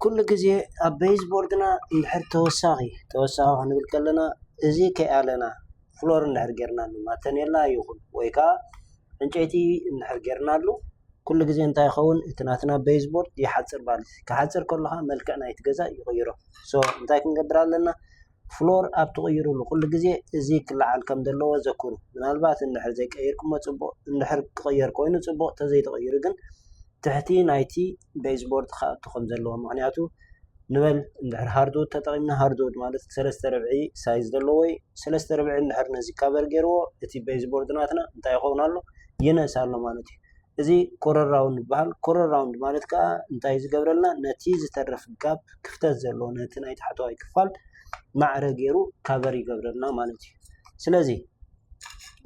ኩሉ ግዜ ኣብ ቤዝ ቦርድና እንድሕር ተወሳኺ ተወሳኺ ክንብል ከለና፣ እዚ ከይኣለና ፍሎር እንድሕር ጌርናሉ፣ ማተኔላ ይኹን ወይ ከዓ ዕንጨይቲ እንድሕር ጌርናሉ፣ ኩሉ ግዜ እንታይ ይኸውን? እቲ ናትና ቤዝ ቦርድ ይሓፅር ማለት እዩ። ክሓፅር ከሎ ከዓ መልክዕ ናይቲ ገዛ ይቕይሮ። ሶ እንታይ ክንገብር ኣለና? ፍሎር ኣብ ትቕይሩሉ ኩሉ ግዜ እዚ ክለዓል ከም ዘለዎ ዘክሩ። ምናልባት እንድሕር ዘይቀይርኩሞ ፅቡቕ፣ እንድሕር ክቕየር ኮይኑ ፅቡቕ፣ ተዘይተቐይሩ ግን ትሕቲ ናይቲ ቤዝ ቦርድ ክኣቱ ከም ዘለዎ። ምክንያቱ ንበል እንድሕር ሃርድውድ ተጠቒምና፣ ሃርድውድ ማለት ሰለስተ ርብዒ ሳይዝ ዘለዎ እዩ። ሰለስተ ርብዒ እንድሕር ነዚ ካቨር ገይርዎ፣ እቲ ቤዝ ቦርድ ናትና እንታይ ይኸውን ኣሎ? ይነእስ ኣሎ ማለት እዩ። እዚ ኮረር ራውንድ ይበሃል። ኮረር ራውንድ ማለት ከዓ እንታይ ዝገብረልና? ነቲ ዝተርፍ ጋፕ፣ ክፍተት ዘለዎ፣ ነቲ ናይ ታሕተዋይ ክፋል ማዕረ ገይሩ ካቨር ይገብረልና ማለት እዩ። ስለዚ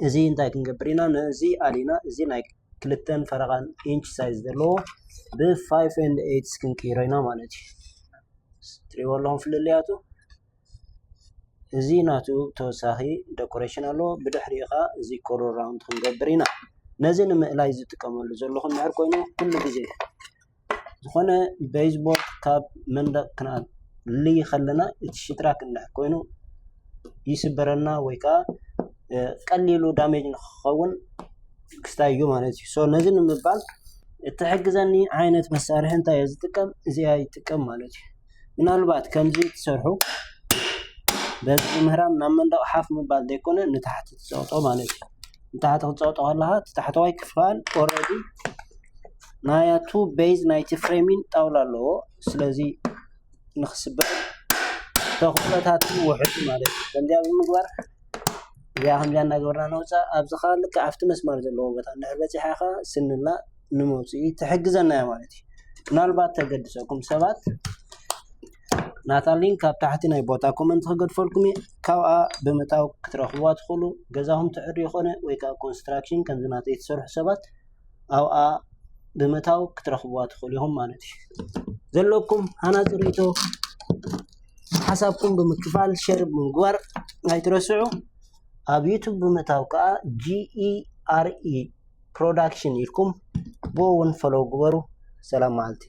እዚ እንታይ ክንገብር ኢና? ነዚ ኣሊና፣ እዚ ናይ ክልተን ፈረቓን ኢንች ሳይዝ ዘለዎ ብ ፋይቭ ኤንድ ኤይት ክንቅይሮ ኢና ማለት እዩ። ትሪእዎ ኣለኹም ፍልልያቱ። እዚ ናቱ ተወሳኺ ደኮሬሽን ኣለዎ። ብድሕሪኡ ኸዓ እዚ ኮረር ራውንድ ክንገብር ኢና። ነዚ ንምእላይ ዝጥቀመሉ ዘለኹ እንድሕር ኮይኑ፣ ኩሉ ግዜ ዝኾነ ቤዝ ቦርድ ካብ መንደቕ ክነሊ ከለና፣ እቲ ሽትራክ እንድሕር ኮይኑ ይስበረልና ወይ ከዓ፣ እ፣ ቀሊሉ ዳሜጅ ንክኸውን ክስታይ እዩ ማለት እዩ። ሶ ነዚ ንምባል እትሕግዘኒ ዓይነት መሳርሒ እንታይ እየ ዝጥቀም? እዚኣ ይጥቀም ማለት እዩ። ምናልባት ከምዚ ትሰርሑ፣ በዚ ምህራም ናብ መንደቕ ሓፍ ምባል ዘይኮነ፣ ንታሕቲ ትፀቕጦ ማለት እዩ። ንታሕቲ ክትፀቕጦ ከለኻ፣ እቲ ታሕተዋይ ክፋል ኦልሬዲ ናያቱ ቤዝ ናይቲ ፍሬሚን ጣውላ ኣለዎ። ስለዚ ንክስበር ተኽእሎታቱ ውሑድ ማለት እዩ። ከምዚኣ ብምግባር፣ እዚኣ ከምዚኣ እናገበርና ነውፃ። ኣብዚ ከዓ ልክዕ ኣብቲ መስመር ዘለዎ ቦታ እንድሕር በፂሓ ከዓ ስንላ ንመውፅኢ ትሕግዘና እያ ማለት እዩ። ምናልባት ተገድሰኩም ሰባት፣ ናታ ሊንክ ኣብ ታሕቲ ናይ ቦታ ኮመንት ክገድፈልኩም እየ። ካብኣ ብምእታው ክትረኽብዋ ትኽእሉ። ገዛኹም ትዕሪ ይኾነ ወይ ከዓ ኮንስትራክሽን ከምዚ ናተይ ትሰርሑ ሰባት ኣብኣ ብምእታው ክትረኽብዋ ትኽእሉ ኢኹም ማለት እዩ። ዘለኩም ሃናፂ ርእይቶ፣ ሓሳብኩም ብምክፋል፣ ሼር ብምግባር ኣይትረስዑ። ኣብ ዩቱብ ብምእታው ከዓ ጂ ኢ ኣር ኢ ፕሮዳክሽን ኢልኩም ብኡ እውን ፈሎው ግበሩ። ሰላም መዓልቲ።